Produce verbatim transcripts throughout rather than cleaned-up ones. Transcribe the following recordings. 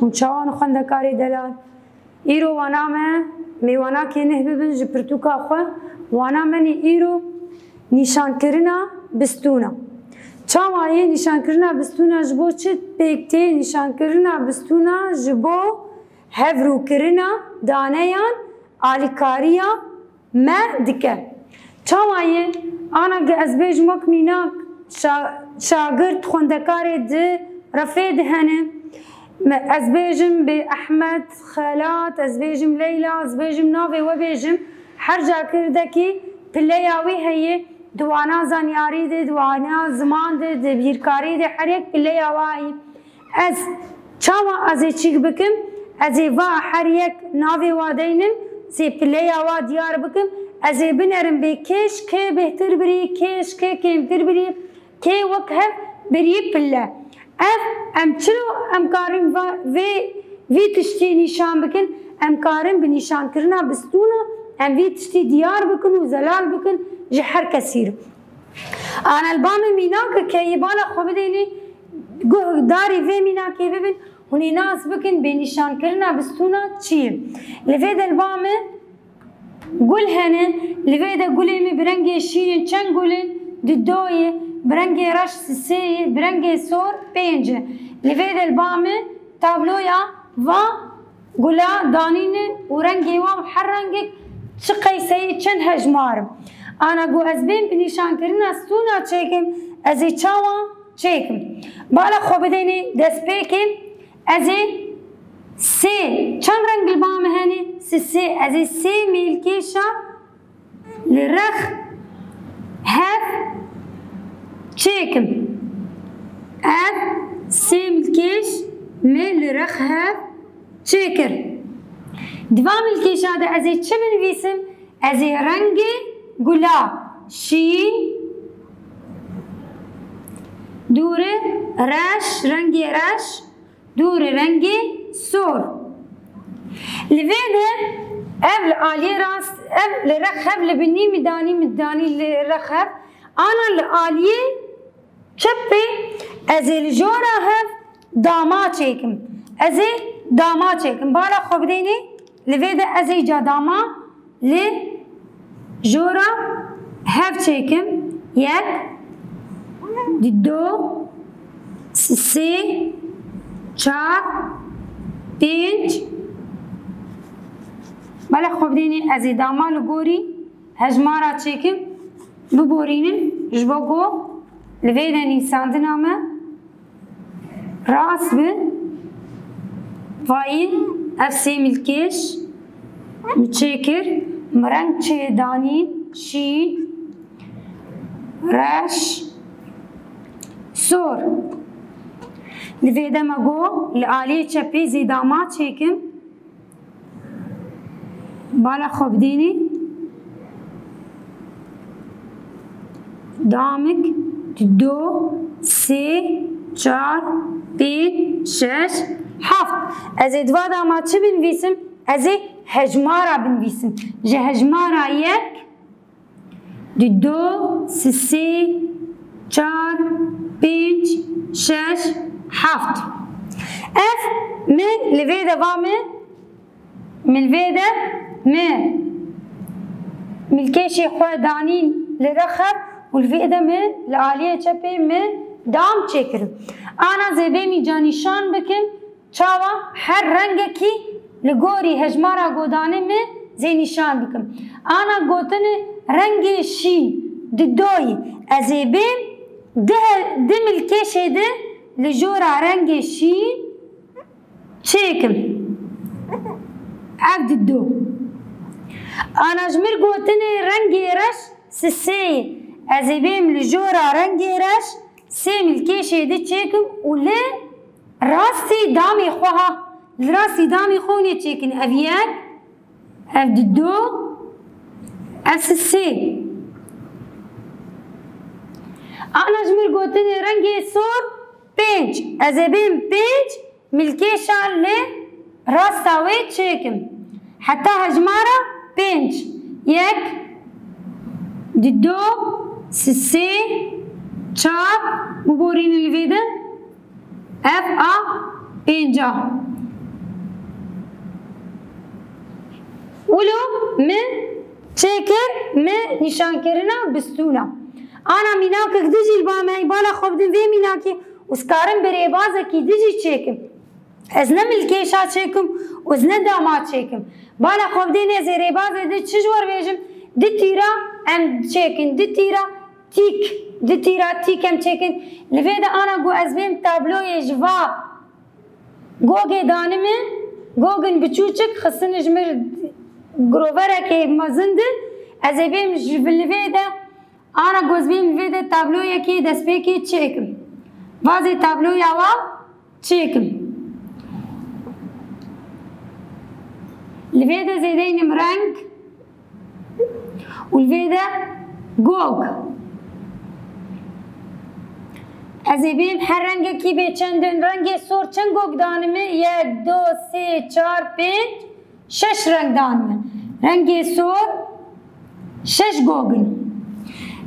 Çawan xwendekarê delal. Îro wana me, mêwanakê neh bibin ji pirtûka xwe. Wana me nê îro nîşankirina bistûna. Çawa yê nîşankirina bistûna ji bo çi pêk tê? Nîşankirina bistûna ji bo hevrûkirina daneyan alîkariya me dike. Çawa ye? Ana ge ez bêjim wek mînak, şa-, şagirt, xwendekarê di refê de hene. Me-, ez bêjim bê Ehmed, Xelat, ez bêjim Leyla, ez bêjim navê we bêjim. Her cakirdekî pileya wî heye, di wana zanyarî de, di wana ziman de, di bîrkarî de, her yek pileya wî heye. Ez çawa ez ê çîk bikim? Ez ê va her yek navê wa deynim, zê pileya wa diyar bikim. Ez ê binerim bê kêş kê bêhtir birî, kêş kê kêmtir birî, kê wek hev birî pile. Ev em çilo em karin va, vê, vî tiştî nîşan bikin? Em karin bi nîşankirina bistûna em vî tiştî diyar bikin û zelal bikin ji her kesî re. Ana li ba min mînak e, keyî bala xwe bidênê, guhdarî vê mînakê bibin, hûn ê nas bikin bê nîşankirina bistûna çi ye. Li vê de li ba min gul hene, li vê de gulê min bi rengê şîn in, çend gul in? Dido ye, bi rengê reş sisê ye, bi rengê sor pênc e. Li vê de li ba min tabloya va gula danîne û rengê wan her rengek çi qeyseyê çend hejmar in. Ana ku ez bên bi nîşankirina stûna çêkim, ez ê çawa çêkim? Bala xwe bidênê destpêkê, ez ê sê, çend reng li ba min hene? Sisê, ez ê sê mêlkêşa li rex hev çêkim. Ev sê milkêş me li rex hev çêkir. Di va milkêşa de ez ê çi binivîsim? Ez ê rengê gula şîn, dûre reş, rengê reş, dûre rengê sor. Li vê de ev li aliyê rast, ev li rex hev li binî min danî, min danî li rex hev. Ana li aliyê çepê ez ê li jora hev dama çêkim. Ez ê dama çêkim. Bala xwe bidênê, li vê de ez ê ca dama li jora hev çêkim. Yek, di do, sê, çar, pênc. Bala xwe bidênê, ez ê dama li gorî hejmara çêkim, biborînin, ji bo ku li vê de nîsandina me rast bi. Vayî, ev sê milkêş mi çêkir, mi reng çê danîn, şîn, reş, sor. Li vê de me got, li aliyê çepê zê dama çêkim. Bala xwe bidênê. Damik, du, sê, çar, pênc, şeş, heft. Ez ê di va dama çi binivîsim? Ez ê hejmara binivîsim. Ji hejmara yek, di do, sisê, çar, pênc, şeş, heft. Ev min li vê de va min, min li vê de min milkêşê xwe danîn li rex hev û li vê de min li aliyê çepê min dam çêkirin. Ana zêbê min ca nîşan bikin. Çawa her rengekî li gorî hejmara godanê min zê nîşan bikim. Ana gotine rengê şîn, di doyî, ez ê bêm di he-, di milkêşê de li jora rengê şîn çêkim. Ev di do. Ana ji mir gotine rengê reş sisê ye. Ez ê bêm li jora rengê reş sê milkêşê di çêkim û li rastî damê xwe ha, li rastî damê xwe hûn ê çêkin. Ev yek, ev di do, ev si sê. Ana ji mir gotinê rengê sor pênc. Ez ê bêm pênc milkêşa li rasta wê çêkim. Heta hejmara pênc. Yek, di do, si sê, çar, biborînin li vê de. Ev a pênca. Wilo min çêkir, min nîşankirina bistûna. Ana mînakek din jî li ba me, bala xwe bidin vê mînakê û ez karim bi rêbazekî din jî çêkim. Ez ne milkêşa çêkim û ez ne dama çêkim. Bala xwe bidênê ez ê rêbazê din çi ji we re bêjim, di tîra em çêkin, di tîra tîk, di tîra tîk em çêkin. Li vê de ana ku ez bêm tabloyê ji va gogê danime, gogin biçûçik xistin ji mir groverekê mezin di, ez ê bêm ji li vê de ana ku ez bêm li vê de tabloyekê destpêkê çêkim. Vazê tabloya wa çêkim. Li vê de zêdeynim reng û li vê de gog. Ez ê bêm her rengekî bê çend in. Rengê sor çend gog danime? Yek, du, sê, çar, pênc, şeş reng danime. Rengê sor şeş gog in.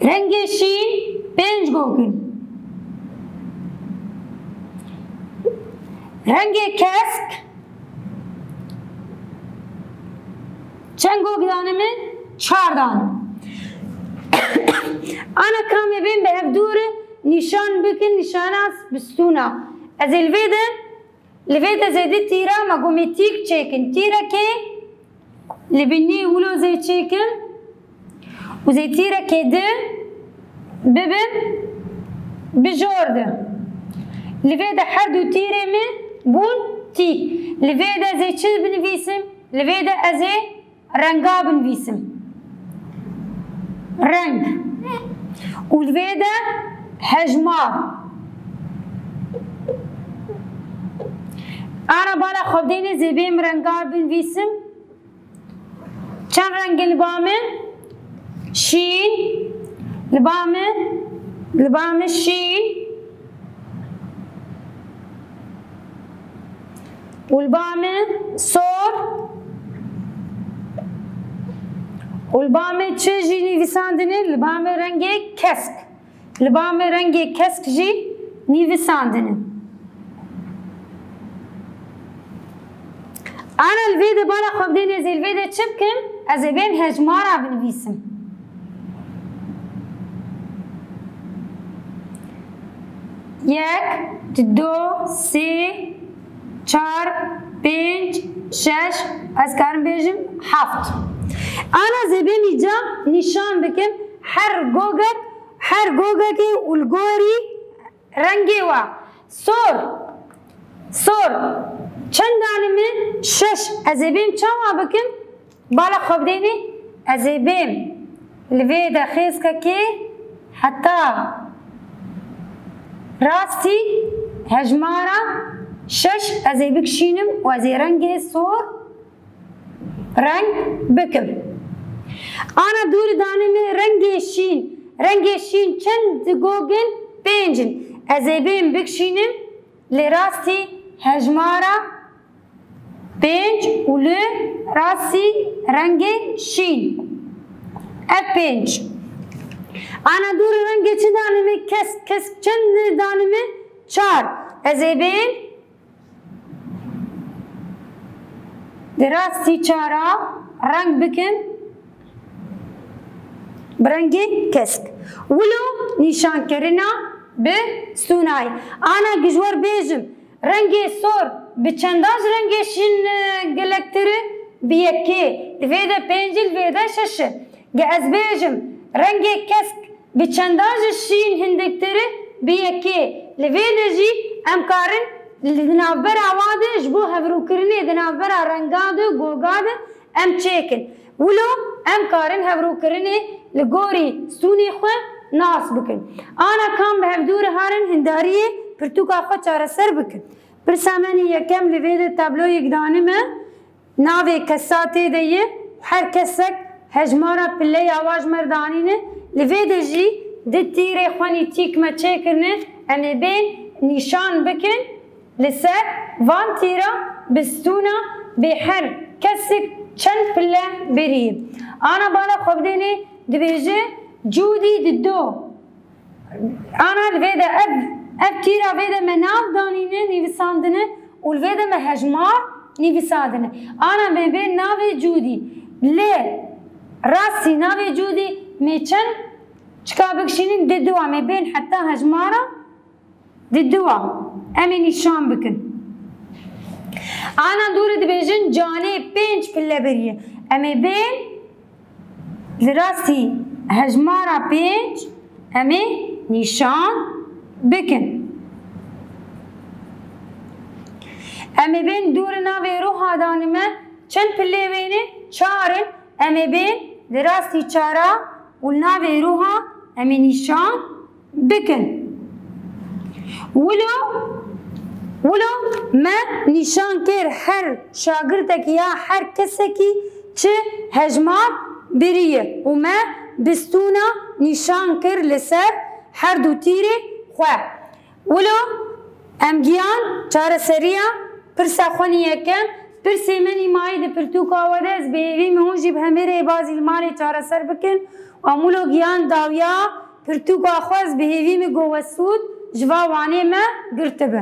Rengê şîn pênc gog in. Rengê kesk çend gog danime? Çar danime. Ana ka em ê bên bi hevdû re nîşan bikin, nîşana bistûna. Ez ê li vê de Li vê de zêde tîra me gomê tîk çêkin. Tîrekê li binî wilo zê çêkin û zê tîrekê di bibin bi jor de. Li vê de her du tîrê min bûn tîk. Li vê de zê çi binivîsim? Li vê de ez ê renga binivîsim. Reng. Û li vê de hejmar. Ana bala xwe bidêne zê bêm renga binivîsim. Çend reng in li ba min? Şîn. Li ba min, li ba min şîn. Û li ba min sor. Û li ba min çi jî nivîsandine? Li ba min rengê kesk. Li ba min rengê kesk jî nivîsandine. Ana li vê de bala xwe bidêne ez ê li vê de çi bikim? Ez ê bên hejmara binivîsim. Yek, du, sê, çar, pênc, şeş, ez karim bêjim heft. Ana ez ê bên îca nîşan bikim her gogek, her gogekê û li gorî rengê wa. Sor. Sor. Çend danî min? Şeş. Ez ê bên çawa bikim? Bala xwe bidênê, ez ê bêm li vê de xêzkekê heta rastî hejmara şeş ez ê bikişînim û ez ê rengê sor reng bikim. Ana dûrî danî min rengê şîn. Rengê şîn çend gog in? Pênc in. Ez ê bêm bikişînim li rastî hejmara pênc û li rastî rengê şîn. Ev pênc. Ana dûrî rengê çi danî min? Kesk. Kesk çend danî min? Çar. Ez ê bêm di rastî çara reng bikim bi rengê kesk. Wilo nîşankirina bi stûnayê. Ana gi ji we re bêjim, rengê sor bi çenda ji rengê şîn, e, gelektir e? Bi yekê. Li vê de pênc e, li vê de şeş e. Ge ez bêjim, rengê kesk bi çenda ji şîn hindiktir e? Bi yekê. Li vê de jî em karin li, di navbera wa de ji bo hevrûkirinê di navbera renga de, goga de em çêkin. Wilo em karin hevrûkirinê li gorî stûnê xwe nas bikin. Ana kam bi hevdû re herin hindariyê pirtûka xwe çareser bikin. Pirsa me nî yekem, li vê de tabloyek danî me. Navê kesa tê de ye, her kesek hejmara pileya wa ji me re danîne, li vê de jî di tîrê xwenî tîk me çêkirine, em ê bên nîşan bikin li ser van tîra bistûna bê her kesek çend pile bêrî. Ana bala xwe bidênê dibêje, Cûdî di do. Ana li vê de ev, ev tîra vê de me nav danîne, nivîsandine û li vê de me hejmar nivîsandine. Ana me bê navê Cûdî. Lê rastî navê cûdî mê çend çika bikişînin di dua mê bên heta hejmara di dua em ê nîşan bikin. Ana dûrî dibêjin canê pênc pille biriye. Em ê bên li rastî hejmara pênc em ê nîşan bikin. Em ê bên dûrî navê ruha danime çend pillê wêne? Çar in. Em ê bên li rastî çara û li navê ruha em ê nîşan bikin. Wilo, wilo me nîşan kir her şagirtekî ya her kesekî çi hejmar biriye û me bistûna nîşan kir li ser her du tîrê xwe. Wilo em giyan çareseriya pirsa xwe nî yekem. Pirsê me nîmayî di pirtûka we de ez bi hêvî me hûn jî bi hemê rêbazî li malê çareser bikin. Em wilo giyan dawiya pirtûka xwe ez bi hêvî me go we sûd ji va wanê me girtibe.